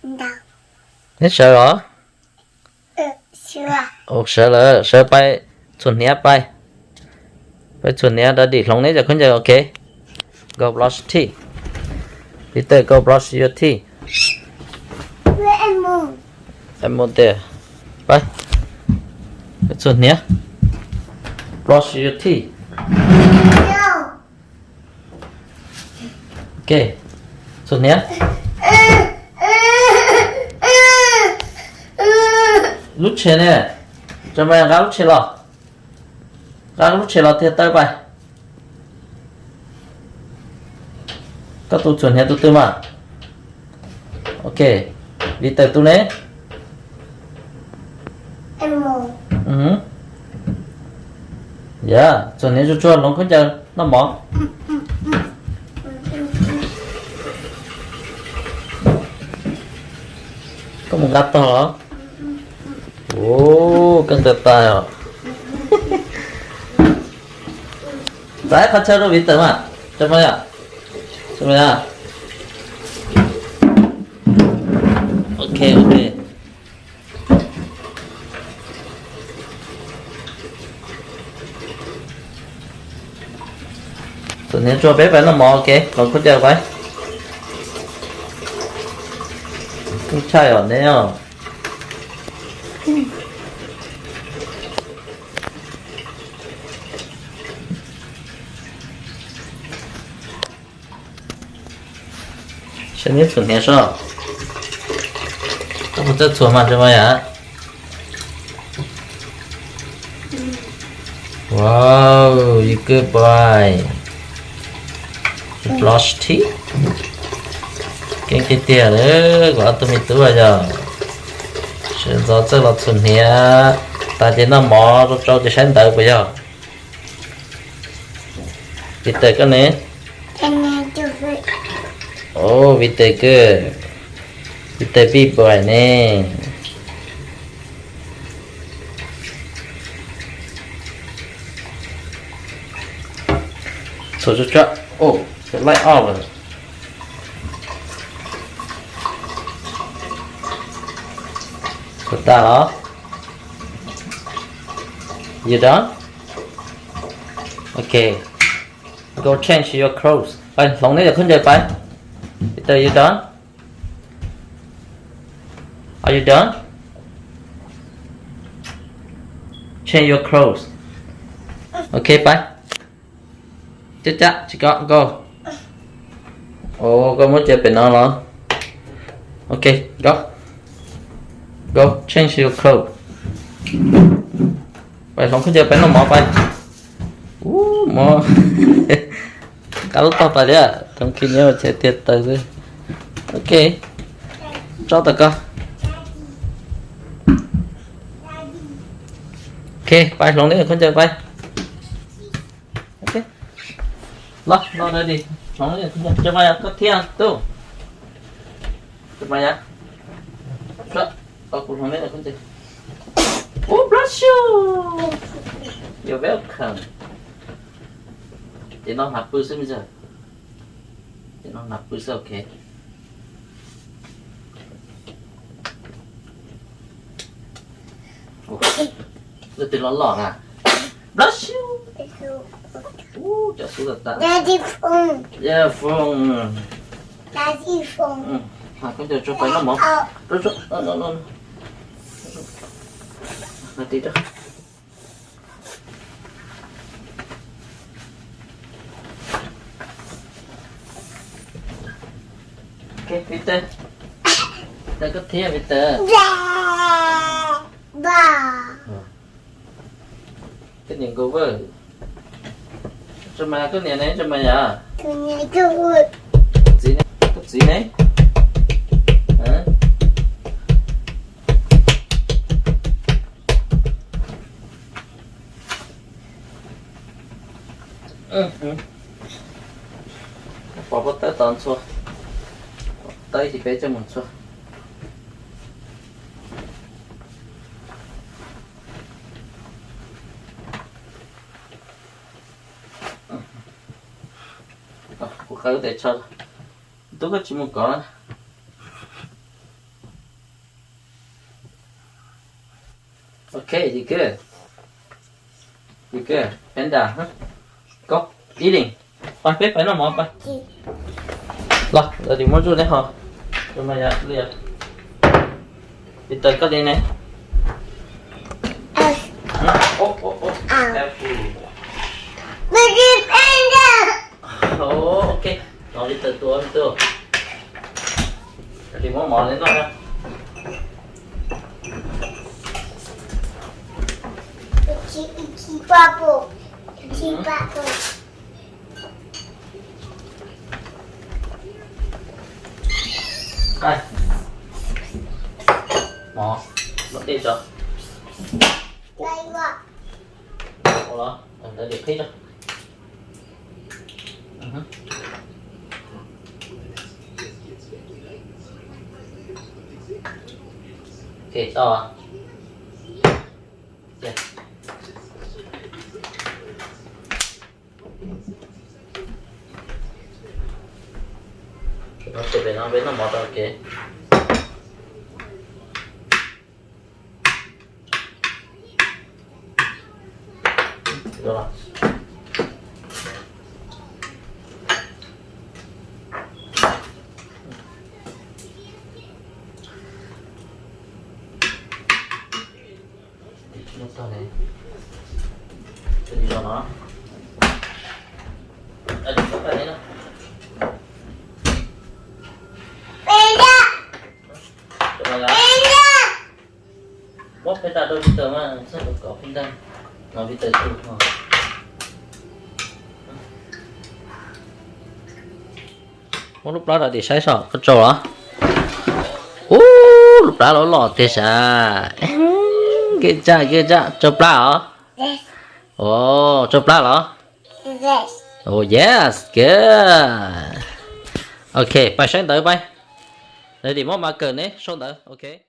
Neb sawv los? Ua sawv lawm, sawv pais txhuam hniav pais. Pais txhuam hniav, daddy hloov neb cov khaub ncaws, ok. Go brush teeth. Peter, go brush your teeth. Em mus tias, pais, pais txhuam hniav. Brush your teeth. Ok, txhuam hniav. Lub tsheb ne, Jeremiah, nqa lub tsheb los. Nqa lub tsheb los thiaj tawm pais. Koj tus txhuam hniav tus twg mas? Ok, Peter tus ne? Yog, txhuam hniav tsuag tsuag hloov khaub ncaws noj mov. Koj mus nqa tog los? Ua, keej tas tas os. Txav qhov chaw rau Peter mas, Jeremiah, Jeremiah. Ok, ok. Txhuam hniav tsuag peb pais noj mov, ok, hloov khaub ncaws pais. Koj tshaj os neb os. Saib neb txhuam hniav soj. Koj puas txawj txhuam mas Jeremiah? Wow, you good boy. Brush teeth. Keej tiag tiag li, kuv ob tug me tub yog sawv ntxov txawj los txhuam hniav, tas ces noj mov rau rau ces saib ntawv puas yog. Peter koj ne? Ov, Peter koj, Peter big boy ne. Txhuam tsuag tsuag, ov, light off lawm. Txhuam tas los? You done? Ok. Go change your clothes. Pais hloov neb cov khaub ncaws pais. Peter, you done? Are you done? Change your clothes. Ok, pais. Cab cab, tsis kov, go. Ov, koj muab cia pem no los? Ok, go. Go, change your clothes. Pais hloov khaub ncaws pais noj mov pais. Ub, mov. Nqa lub tog pais li, thov khib nyob ua tshais tiag taws xwb. Ok, tso tau koj. Ok, pais hloov neb khaub ncaws pais. Ok, los, los daddy hloov neb khaub ncaws, Jeremiah koj thiab tub. Jeremiah, kuv hloov neb khaub ncaws. Ub, bless you. You're welcome. Ces no hnav pw xwb me ntxawg. Ces no hnav pw xwb, ok. Leej twg loj loj na? Bless you. Ub, cov xub tas tas. Daddy phone. Yeah, phone. Daddy phone. Hnav khaub ncaws tso pais noj mov. Hnav ti rau. Ok, Peter. Peter, koj thiab Peter. Koj niam nkaus vawj. Jeremiah, koj niam ne, Jeremiah? Txiv ne, koj txiv ne? Pov pob tawb tos ntxhua, tawb ib chim peb coj mus ntxhua. Kuv qhawv tes tsho, tub koj tsis mus kov na. Ok, you good. You good. Bend down, huh? Go. Eating. Pais peb pais noj mov pais. Los, lawv tis muab zuj neb ho. Tus mas yog li. Vis tawm koj li ne. Ov, ov, ov. Apple. Ov, ok. Los li tawm tus, tus. Tis muab mov li noj na. Mov, mov dej tso. Ua los, ntawd dim qhib tso. Ok, tau. Ces peb noj, peb noj mov tau kev. Muab peb tag rau Victor mas txhob kom Victor, no Victor tu ho. Muab lub plab rau tim saib soj koj tsau los. Ub, lub plab los los tiag sav. Kev tsaj, kev tsaj, tsau plab os. Ov, tsau plab los. Oh yes, good. Ok, pais saib ntawv pais. Lawv tis muab mas kawm neb sau ntawv, ok.